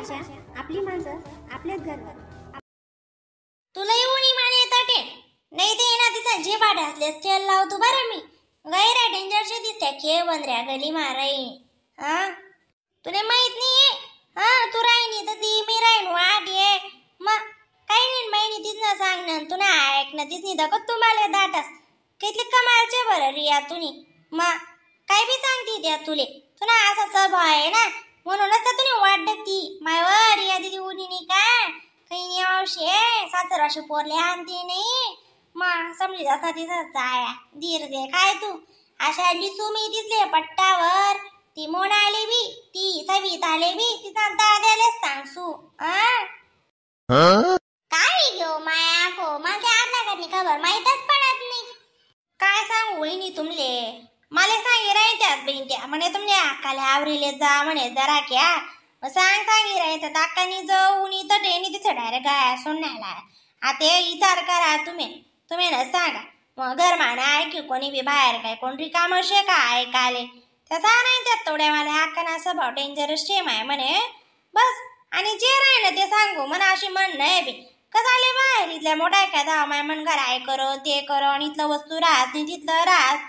भाषा, आपली माणसं, आपल्याच घरवर. तुला येऊन माने तटे नाही ते ना तिचा जे भाडे असले तेल लावतो बरं मी. गैरा डेंजरचे दिसते खे बंदऱ्या गली माराई. हा तुला माहित नाही? हा तू राहिनी तर ती मी राहीन वाट ये मग काही नाही माहिनी तीच ना सांग ना तू ना ऐक ना तीच नाही दाखवत तुम्हाला दाटास कितले कमालचे बरं रिया तुनी. मग काय बी सांगती त्या तुले तुला असा स्वभाव आहे ना म्हणूनच तर तुने वाट ढकती मायवर. रिया दिदी उनी नाही का काही नाही आवशे सासर अशी पोरले आणते नाही मग समजी जाता तिचा जाया धीर दे काय तू अशा लिसू मी दिसले पट्टावर ती मोन आली बी ती सवित आले बी तिचा दाद्याला सांगसू. काय घेऊ माया को मला आडला घरनी खबर माहीतच पडत नाही. काय सांगू वहिनी तुमले मला सांगी राहत्यात बहीण त्या म्हणे तुमच्या अक्काला आवरीले जा म्हणे जरा क्या सांग सांगी राहत्यात अक्कानी जाऊन इथं डेनी तिथं डायरेक्ट गाया सोडण्याला. आता विचार करा तुम्ही तुम्ही ना सांगा मग घर माना ऐकू कोणी बी बाहेर काय कोण रिकाम शे का ऐकाले तसा नाही त्यात थोड्या मला अक्काना स्वभाव डेंजरस शेम आहे म्हणे बस. आणि जे राहिलं ते सांगू म्हणा अशी म्हण नाही बी कसाले बाहेर इथल्या मोठा काय धाव माय मन घर आहे करो ते करो आणि इथलं वस्तू राहत नाही तिथलं राहत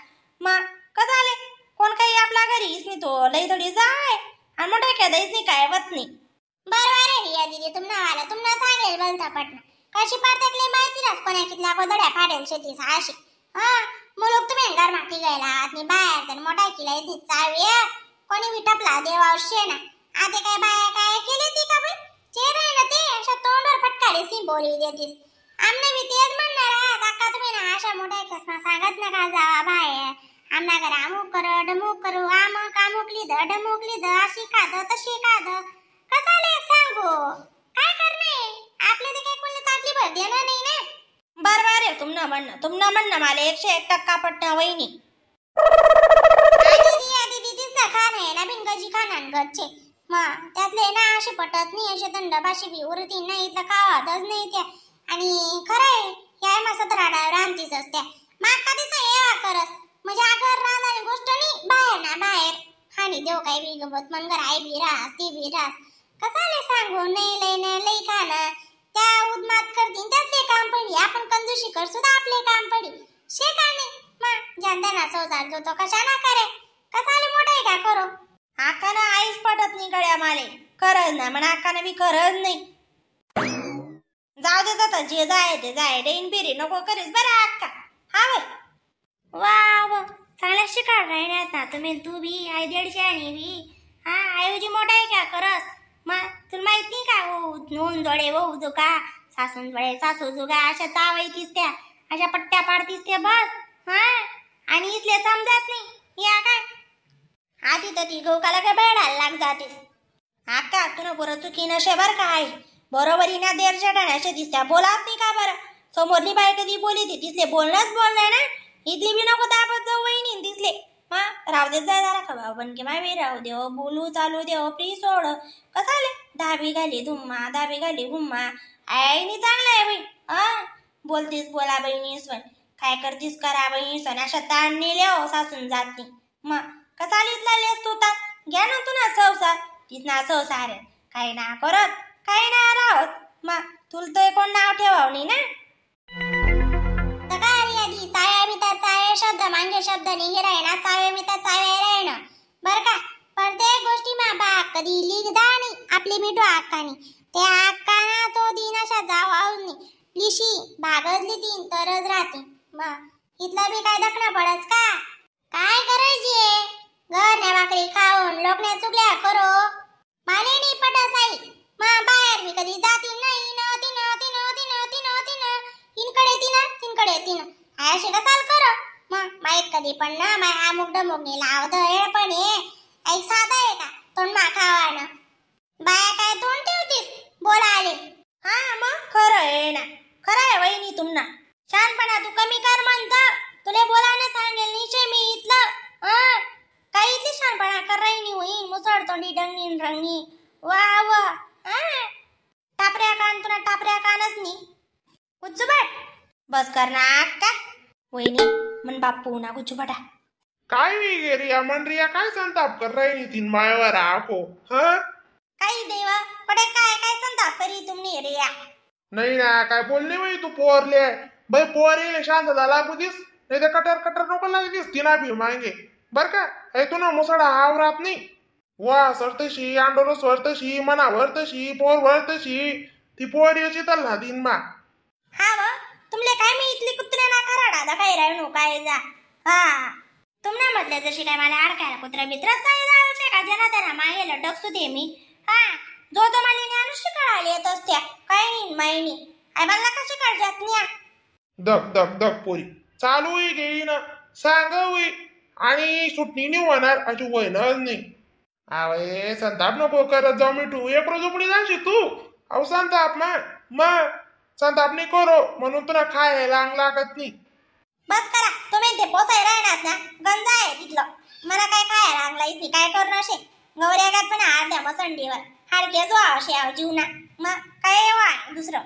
मग कसाले कोण काही आपला घरीच नाही तो लई थोडी जाय आणि मोठा काय दहीच नाही काय वत नाही. बरोबर आहे रिया दिदी तुम्हाला तुम्हाला सांगेल बोलता पटना कशी पारतकली माहिती ना कोणा कितला गोदड्या फाडेल शेती अशी. हा मुलूक तुम्ही घर माठी गेला आणि बाहेर तर मोठा किला इथे चावी कोणी विटपला देवावशे ना. आता काय बाया काय केली ती का बाई चेहरा आहे ना ते अशा तोंडावर फटकारे सी बोलवी देतीस. आमने बी तेच म्हणणार आहात अक्का तुम्ही ना अशा मोठ्या कसमा सांगत नका जावा बाहेर आमना घर अमुक करो डमुक करू आमक अमुक लिध डमुक लिध अशी खाद तशी खाद कसाले सांगू काय करणे आपले ते काय कोणी ताटली भर देणार नाही ना. बरोबर आहे तुमनं म्हणणं तुमनं म्हणणं मला 101% पटणं वहिनी. दीदी तिथं खाण आहे ना बिनगजी खाणार गच्चे मग त्यातले ना असे पटत नाही असे दंड भाषी बी उरती नाही इथलं खावातच नाही त्या. आणि खरं आहे या मासा तर रांतीच असत्या मग कधीच येवा करस म्हणजे आगर राहणारी गोष्ट नाही बाहेर ना बाहेर हानी देव काही बी गमत मन घर आई बी रास ती बी रास कसाले सांगू नाही लय ना लई खाणं त्या उदमात करतील त्यातले काम पडी आपण कंजूशी कर सुद्धा आपले काम पडी शे का नाही मग ज्यांना संसार जो तो कशा ना करे कसाले मोठा आहे का करो. आकानं आईच पटत नाही गड्या माले खरंच ना म्हणा आकानं बी खरंच नाही. जाऊ दे आता जे जाय ते जाय डेन बिरी नको करीस बरं अक्का. हा बाई वा वा चांगला शिकार राहण्यात ना तुम्ही तू बी I दीडशे आणि बी हा आयोजी मोठा आहे का करस मग तुला माहित नाही का हो नोंद जोडे हो जुका सासून जोडे सासू जुगा अशा चावायतीस त्या अशा पट्ट्या पाडतीस त्या बस. हा आणि इथले समजत नाही या काय आधी तर ती गवकाला काय बेडायला लाग जातीस. अक्का तुला बरं चुकी नशे बरं का आई बरोबर ना देर जटाण्याशे दिसत्या बोलात नाही का बरं समोरली बाई कधी बोली ती तिथले बोलणंच बोलणं ना इथली बी नको दाबत जाऊ वहिनी दिसले हा राहू दे जा जरा का भाऊ बनके मावी राहू दे बोलू चालू दे प्री सोड कसाले दाबी घाली धुम्मा दाबी घाली घुम्मा आईनी चांगलं आहे बाई. हा बोलतीस बोला बहिणी सण काय करतीस करा बहिणी सण अशा ताण नेल्या हो सासून जात नाही मग कसाले इथला लेस तू ताण घ्या ना तू ना संसार तीच ना संसार आहे काही ना करत काही ना राहत मग तुला तर कोण नाव ठेवाव नाही ना. तर काय रे आधी चाव्या बिता चाव्या शब्द मांगे शब्द निघे राही ना चाव्या बिता चाव्या राही ना बर का. प्रत्येक गोष्टी मा बाप कधी लिखदा नाही आपली मिठू अक्कानी त्या अक्का ना तो दिन अशा जाव नाही लिशी भागजली तीन तरच राहते मग इथला बी काय दखणं पडस का काय करायची घर ना भाकरी खाऊन लोकण्या चुकल्या करो माले नाही पटस आई मग बाहेर मी कधी जाती नाही न तीन तीन तीन तीन तीन इनकडे तीन तिनकडे तीन अशी कसाल करो मग माहीत कधी पण ना माय अमुक डमुक नाही लावत हे पण हे ऐक साधा आहे का तोंड मा खावानं बाया काय तोंड ठेवतीस बोला आले. हा मग खरं आहे ना खरं आहे वहिनी तुमना शहाणपणा तू कमी कर म्हणता तुला बोलायला सांगेल निशे मी इथलं हा काही इथली शहाणपणा कर राहिनी होईन मुसळ तोंडी डंगनी रंगनी वा वा हा टापऱ्या कान तुला टापऱ्या कानच नी उज्जुबाट बस कर ना अक्का वहिनी मन बाप्पू ना गुच्चूबाटा. काय नाही गे रिया मन रिया काय संताप कर राहिली तीन मायावर आको हा. काही देवा पडे काय काय संताप करी तुमनी रे या. नाही ना काय बोलली बाई तू पोरले बाई पोर येईल शांत झाला बुधीस नाही तर कटर कटर नको लागलीस तिना भी मागे बर का हे तू ना मुसळा आवरात नाही वा सरतशी आंडोरस वरतशी मना वरतशी पोर वरतशी ती पोर याची तर दिन मा. हा व तुमले काय मी इथली कुत्रे ना खराडा दा काय राहणू काय जा. हा तुमना मधले जशी काय मला अडकायला कुत्रा मित्रच नाही जायचे का ज्याला त्यांना मागे लटकसू दे मी. हा जो तो मला ज्ञान शिकायला येत असत्या काय नाही माय नाही आई मला कशी काळजात न्या. दग दग दग पोरी चालू होई गेली ना सांग होई आणि सुटणी नाही होणार अशी वयनच नाही. अरे संताप नको करत जाऊ मिठू एक रोज उपडी जाशील तू. अहो संताप मा मग संताप नाही करो म्हणून तुला खायला अंग लागत नाही. बस करा तुम्ही ते पोसाय राहणार ना गंज आहे तिथलं मला काय खायला आणला इथे काय करू असे गौऱ्यागात पण अर्ध्या मसंडीवर हाडके जो असे आव जीवना मग काय वा दुसरं.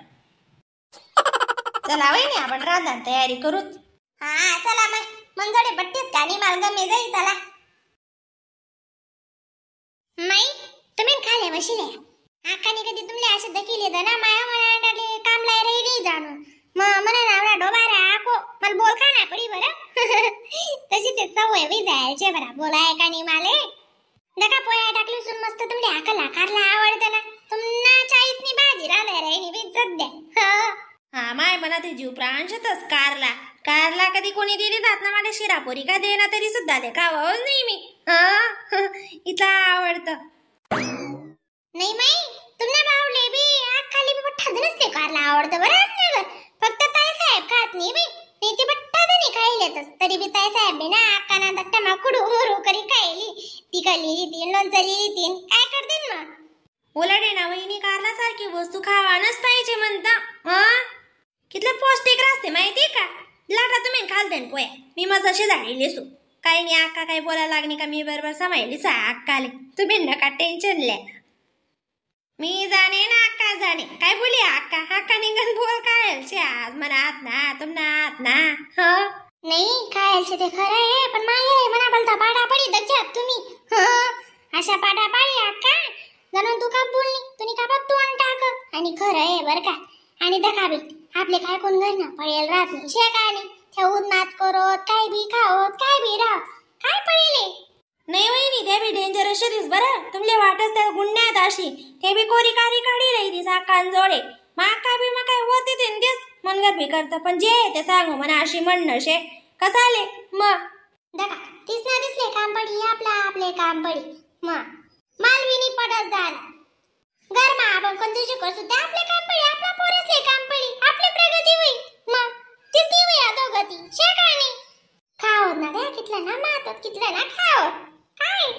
चला वहिनी आपण रांधण तयारी करूच. हा चला मग मंजोडे बट्टीत गाणी मार्ग मी जाई चला. माई तुम्ही खाले बशिले आकाने कधी तुमले असे दखिले तर ना माया मनाडाले कामलाय राहिली जाणू मग मना नावरा डोबारा आको मला बोल का ना पडी बरं. तशी ते सवय बी जायचे बरं बोलाय का नाही माले दका पोया टाकली सून मस्त तुमले आकला कारला आवडतं ना तुमना चाळीसनी भाजी राहणार राहिली बी सध्या. हा माय मला ते जीव प्राण शेतच कारला कारला कधी कोणी दिली जात ना मला शिरापोरी का देना तरी सुद्धा ते खावावं नाही मी. हा इथं आवडतं. नाही माई तुमना बावले बी आग खाली बी बठ्ठा जणच ते कारला आवडतं बरं आमच्या घर फक्त ताई साहेब खात नाही बी नाही ते बठ्ठा जणी खाईलेतच तरी बी ताई साहेब बी ना आकाना दट्टा माकुडू मुरू करी खायली ती खाली तीन लोणचं लिहिली तीन काय करते मग. उलट ना वहिनी कारला सारखी वस्तू खावानच पाहिजे म्हणता. हा कितलं पौष्टिक राहते माहिती का लाटा तुम्ही खाल then पोया मी मग अशी झालेली असू काही नाही आक्का काही बोलायला लागली का मी बरोबर समायलीच आक्काले तुम्ही नका टेन्शन ल्या मी जाणे ना आक्का जाणे काय बोली आक्का आक्का निघन बोल काय आज म्हणा आत ना तुमना आत ना. हा नाही काय ते खरं आहे पण मागे म्हणा बोलता पाडापाडी दक्षात तुम्ही. अशा पाडापाडी आक्का जणू तू का बोलली तुम्ही का बा तोंड टाक आणि खरं आहे बरं का. आणि दखा बी आपले काय कोण घर ना पडेल राहत नाही शे काय नाही त्या उन्हात करोत काय बी खावत काय बी राहत काय पडेल. नाही वहिनी ते बी डेंजर अशी दिस बरं तुमले वाटत त्या गुन्ह्यात अशी ते बी कोरी कारी काढी राही दिस आकान जोडे मग बी मग काय होते ते दिस मनगर बी करतं पण जे आहे ते सांगू म्हणा अशी म्हणणं शे कसाले मग. दखा तीच ना दिसले काम पडी आपला आपले काम पडी मग मालविनी पडत झाला गरमा आपण कोणती शिकू सुद्धा आपले काम पडी आपला पोरसले काम पडी आपली प्रगती होई मग तिसरी होई अधोगती शे काय नाही खावत ना द्या कितला ना मातत कितला ना खावत काय.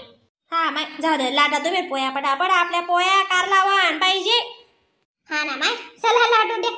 हा माय जाऊ दे लाटा तुम्ही पोया पटापट आपल्या पोया कारला वाण पाहिजे. हा ना माय चला लाटू द्या